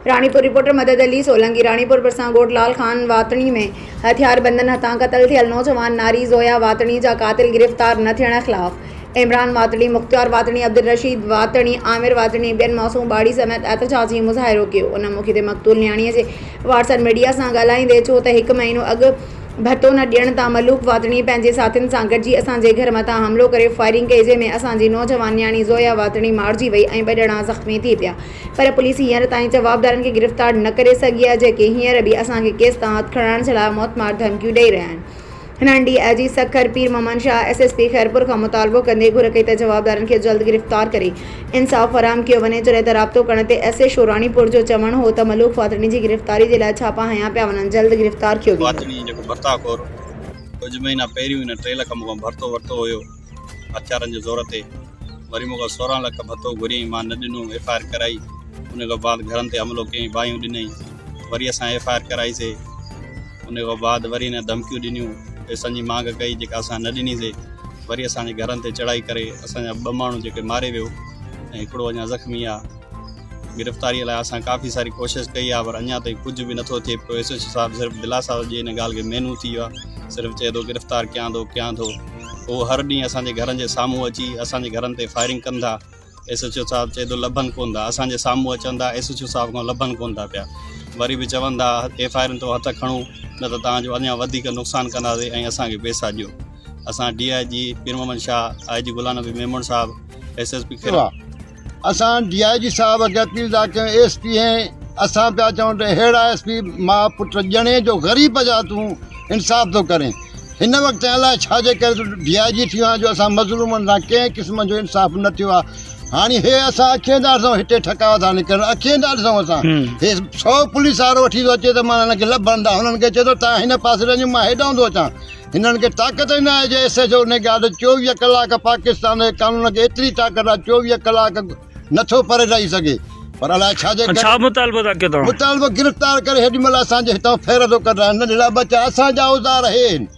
Ranipur, reporter مدد علي سولنگي، راڻيپور ڀرسان ڳوٺ لال خان واتڻي ۾ هٿياربندن هٿان قتل ٿيل نوجوان ناري زويا واتڻي جا قاتل گرفتار نه ٿيڻ خلاف عمران واتڻي، مختيار واتڻي، عبدالرشيد واتڻي، عامر واتڻي ۽ ٻين معصوم ٻاڙي سميت احتجاجي مظاهرو ڪيو. ان موقعي تي مقتول نياڻي جي وارثن ميڊيا سان ڳالهائيندي چيو ته هڪ مهينو اڳ ڀتو نه ڏيڻ تان ملوڪ واتڻي پنهنجي ساٿين سان گڏجي اسان جي گهر مٿان حملو ڪري فائرنگ ڪئي جنهن ۾ اسان جي نوجوان نياڻي زويا واتڻي مارجي وئي ۽ ٻه ڄڻا زخمي ٿي پيا پر پوليس هينئر تائين جوابدارن کي گرفتار نه ڪري سگهي آهي جيڪي هينئر به اسان کي ڪيس تان هٿ کڻائڻ جي لاء موتمار ڌمڪيون ڏئي رهيا آهن. هنن D I G Sukkur Pir Muhammad Shah, S S P Khairpur کان مطالبو ڪندي گهر ڪئي ته جوابدارن کي جلد گرفتار ڪري انصاف فراهم ڪيو وڃي جڏهن ته رابطو ڪرڻ تي ايس ايڇ او راڻيپور جو چوڻ هو ته ملوڪ فاطڻي جي گرفتاري جي لاء ڇاپا هنيا پيا وڃن جلد گرفتار ڪيو ويندو. فاطڻي جيڪو ڀرتا خور ڪجهه مهينا پهريون هن ٽي لک مون کان ڀرتو ورتو هيو هٿيارن جي زور تي وري مون کان 16 لک ڀتو گهريائين مان نه ڏنو ايف I R ڪرائي ان کان بعد گهرن تي حملو ڪيائين باهيون ڏنائين وري اسان ايف I R ڪرائي سي ان کان بعد وري هن ڌمڪيون ڏنيون، پئسن جي مانگ ڪئي جيڪا اسان نه ڏني سي، وري اسان جي گهرن تي چڙهائي ڪري اسان جا ٻه ماڻهو جيڪي ماري ويو ۽ هڪڙو اڃا زخمي آ. گرفتاري لاء اسان ڪافي ساري ڪوشش ڪئي آ پر اڃا تائين ڪجهه به نٿو ٿئي پيو ايس ايڇ او صاحب صرف دلاسا ٿو ڏئي ان ڳالهه کي مهينو ٿي ويو آ صرف چئي ٿو گرفتار ڪيان ٿو ڪيان ٿو هو هر ڏينهن اسان جي گهرن جي سامهون اچي اسان جي گهرن تي فائرنگ ڪن ٿا. ايس ايڇ او صاحب چئي ٿو لڀن ڪونه ٿا اسان جي سامهون اچن ٿا ايس ايڇ او صاحب کان لڀن ڪونه ٿا پيا وري به چون ٿا ايف I آرن تان هٿ کڻو نه ته توهان جو اڃا وڌيڪ نقصان ڪنداسين ۽ اسان کي پئسا ڏيو اسان D I G Pir Muhammad Shah I G Ghulam Nabi Memon صاحب ايس ايس پي خير اسان ڊي I جي صاحب کي اپيل ٿا ڪيون ايس پي ۽ اسان پيا چئون ته ههڙا ايس پي ماء پٽ ڄڻي جو غريب جا تون انصاف ٿو ڪرين هن وقت الائي ڇا جي ڪري تون ڊي I جي ٿيو آهين جو اسان مظلومن سان ڪنهن قسم جو انصاف نه ٿيو آهي هاڻي هي اسان اکين ٿا ڏسون هتي ٺڪاء ٿا نڪرن اکين ٿا ڏسون اسان هي سو پوليس وارو وٺي ٿو اچي ته مان هن کي لڀن ٿا هنن کي چئي ٿو تان هن پاسي وڃو مان هيڏانهن ٿو اچان هنن کي طاقت ئي نه آهي جو ايس ايڇ او گارڊ 24 ڪلاڪ پاڪستان جي قانون کي ايتري طاقت آهي 24 ڪلاڪ نٿو پري رهي سگهي پر الائي ڇا جي ڇا مطالبو ٿا ڪيو توهان مطالبو گرفتار ڪري هيڏي مهل اسان جي هتان ڦير ٿو ڪڍرائن ننڍڙا ٻچا اسان جا اوزار هي آهن.